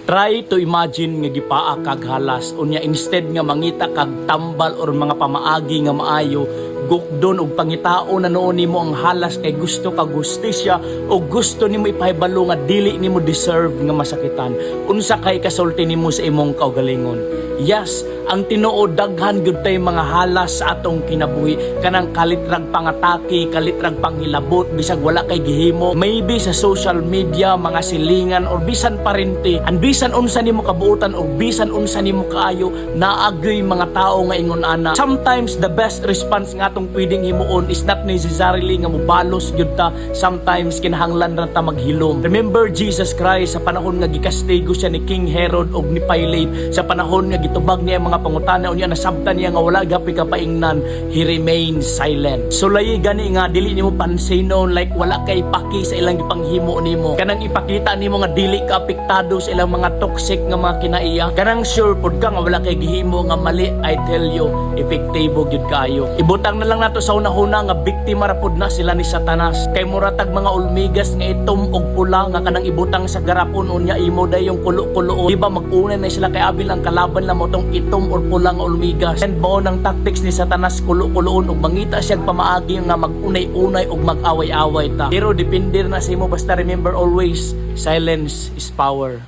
Try to imagine nga gipaa kag halas, unya instead nga mangita kag tambal or mga pamaagi nga maayo, gukdon og pangitaon na nuon nimo ang halas kay gusto kag hustisya o gusto nimo ipahibalo nga dili nimo deserve nga masakitan. Unsa kay kasulti nimo sa imong kaugalingon? Yes, ang tinuod, daghan gyud tay mga halas sa atong kinabuhi, kanang kalitrag pangatake, kalitrag panghilabot bisag wala kay gihimo. Maybe sa social media, mga silingan or bisan parente. An bisan unsa nimo kabuotan or bisan unsa nimo kaayo, naa gyoy mga tao nga ingon ana. Sometimes the best response nga atong pwedeng himuon is not necessarily nga mobalos gyud ta. Sometimes kinahanglan ra ta maghilom. Remember Jesus Christ, sa panahon nga gikastigo siya ni King Herod og ni Pilate, sa panahon nga gitubag niya ang mga pangutana, unya nasabtan niya nga wala gapoy kapaingnan, he remained silent. Sulayi gani nga dili nimo pansinon, like wala kay paki sa ilang gipanghimo nimo. Kanang ipakita nimo nga dili ka apektado sa ilang mga toxic nga mga kinaiya. Kanang sure pud ka nga wala kay gihimo nga mali. I tell you, epektibo gyud kaayo. Ibutang na lang nato sa una-una nga biktima ra pud na sila ni Satanas. Kay mura tag mga ulmigas nga itom og pula nga kanang ibutang sa garapon, unya imo dayong kulo-kulo. Di ba mag-una na sila kay abil ang kalaban lang mo tong itom or pula nga ulmigas? And mao nang tactics ni Satanas, kulo-kuloon ug mangita siya pamaagi nga mag-unay-unay ug mag-away-away ta. Pero depende na sa imo, basta remember always, silence is power.